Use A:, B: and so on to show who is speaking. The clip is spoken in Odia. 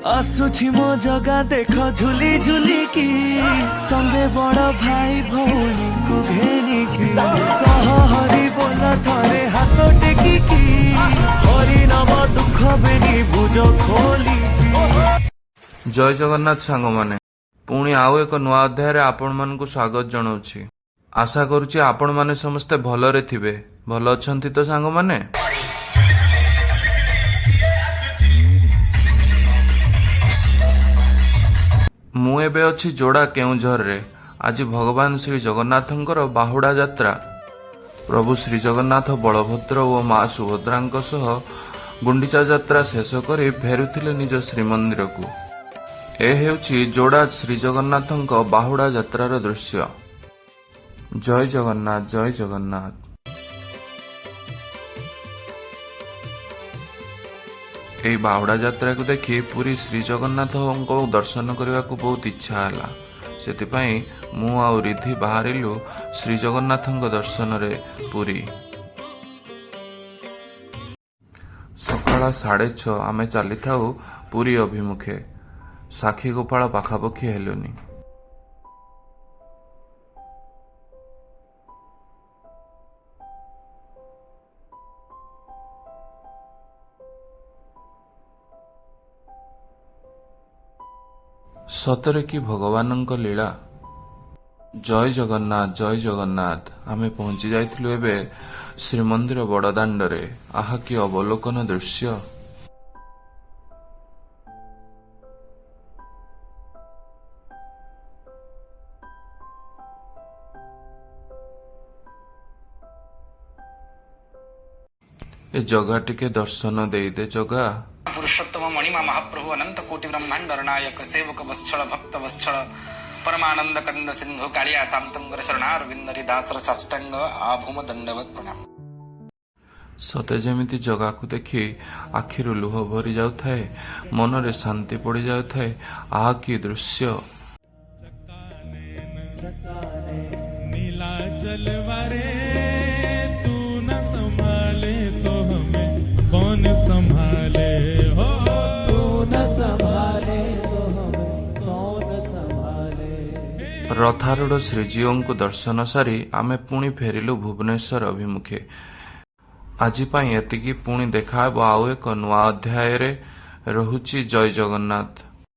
A: ଆସୁଛି ମୋ ଜଗା ଦେଖ ଝୁଲି ଝୁଲିକି, ସଙ୍ଗେ ବଡ ଭାଇ ଭଉଣୀଙ୍କୁ ଘେରିକି। କହ ହରି ବୋଲ ଥରେ ହାତ ଟେକିକି, ହରି ନାମ ଦୁଃଖ ବେନି ଭୁଜ ଖୋଲିକି।
B: ଜୟ ଜଗନ୍ନାଥ ସାଙ୍ଗମାନେ, ପୁଣି ଆଉ ଏକ ନୂଆ ଅଧ୍ୟାୟରେ ଆପଣମାନଙ୍କୁ ସ୍ୱାଗତ ଜଣାଉଛି। ଆଶା କରୁଛି ଆପଣମାନେ ସମସ୍ତେ ଭଲରେ ଥିବେ। ଭଲ ଅଛନ୍ତି ତ ସାଙ୍ଗମାନେ? ମୁଁ ଏବେ ଅଛି ଯୋଡ଼ା କେଉଁଝରରେ। ଆଜି ଭଗବାନ ଶ୍ରୀ ଜଗନ୍ନାଥଙ୍କର ବାହୁଡ଼ା ଯାତ୍ରା। ପ୍ରଭୁ ଶ୍ରୀଜଗନ୍ନାଥ, ବଳଭଦ୍ର ଓ ମା ସୁଭଦ୍ରାଙ୍କ ସହ ଗୁଣ୍ଡିଚା ଯାତ୍ରା ଶେଷ କରି ଫେରୁଥିଲେ ନିଜ ଶ୍ରୀମନ୍ଦିରକୁ। ଏ ହେଉଛି ଯୋଡ଼ା ଶ୍ରୀଜଗନ୍ନାଥଙ୍କ ବାହୁଡ଼ା ଯାତ୍ରାର ଦୃଶ୍ୟ। ଜୟ ଜଗନ୍ନାଥ, ଜୟ ଜଗନ୍ନାଥ। ଏହି ବାହୁଡ଼ା ଯାତ୍ରାକୁ ଦେଖି ପୁରୀ ଶ୍ରୀଜଗନ୍ନାଥଙ୍କ ଦର୍ଶନ କରିବାକୁ ବହୁତ ଇଚ୍ଛା ହେଲା। ସେଥିପାଇଁ ମୁଁ ଆଉ ରିଧି ବାହାରିଲୁ ଶ୍ରୀଜଗନ୍ନାଥଙ୍କ ଦର୍ଶନରେ ପୁରୀ। ସକାଳ 6:30, ଆମେ ଚାଲିଥାଉ ପୁରୀ ଅଭିମୁଖେ। ସାକ୍ଷୀଗୋପାଳ ପାଖାପାଖି ହେଲୁନି। ସତରେ କି ଭଗବାନଙ୍କ ଲୀଳା! ଜୟ ଜଗନ୍ନାଥ, ଜୟ ଜଗନ୍ନାଥ। ଆମେ ପହଞ୍ଚି ଯାଇଥିଲୁ ଏବେ ଶ୍ରୀମନ୍ଦିର ବଡ଼ଦାଣ୍ଡରେ। ଆହା, କି ଅବଲୋକନ ଦୃଶ୍ୟ! ଏ ଜଗା, ଟିକେ ଦର୍ଶନ ଦେଇଦେ ଜଗା।
C: ପୁରୁଷୋତ୍ତମ ମଣିମା ମହାପ୍ରଭୁ, ଅନନ୍ତ କୋଟି ବ୍ରହ୍ମାଣ୍ଡର ନାୟକ, ସେବକ ବତ୍ସଳ, ଭକ୍ତ ବତ୍ସଳ, ପରମାନନ୍ଦ କନ୍ଦ ସିନ୍ଧୁ କାଳିଆ ସାନ୍ତଙ୍କର ଚରଣାରବିନ୍ଦରେ ଦାସର ସାଷ୍ଟାଙ୍ଗ ଆଭୂମ ଦଣ୍ଡବତ ପ୍ରଣାମ।
B: ସତେ ଯେମିତି ଜଗାକୁ ଦେଖି ଆଖିରୁ ଲୁହ ଭରି ଯାଉଥାଏ, ମନରେ ଶାନ୍ତି ପଡ଼ି ଯାଉଥାଏ। ଆହା, କି ଦୃଶ୍ୟ!
D: नीलाचल वारे, तू न संभाले तो हमें कौन संभाले हो?
A: तू न संभाले तो हमें कौन संभाले?
B: ରଥାରୂଢ଼ ଶ୍ରୀଜୀଉଙ୍କୁ ଦର୍ଶନ ସାରି ଆମେ ପୁଣି ଫେରିଲୁ ଭୁବନେଶ୍ୱର ଅଭିମୁଖେ। ଆଜି ପାଇଁ ଏତିକି। ପୁଣି ଦେଖାହେବ ଆଉ ଏକ ନୂଆ ଅଧ୍ୟାୟରେ। ରହୁଛି, ଜୟ ଜଗନ୍ନାଥ।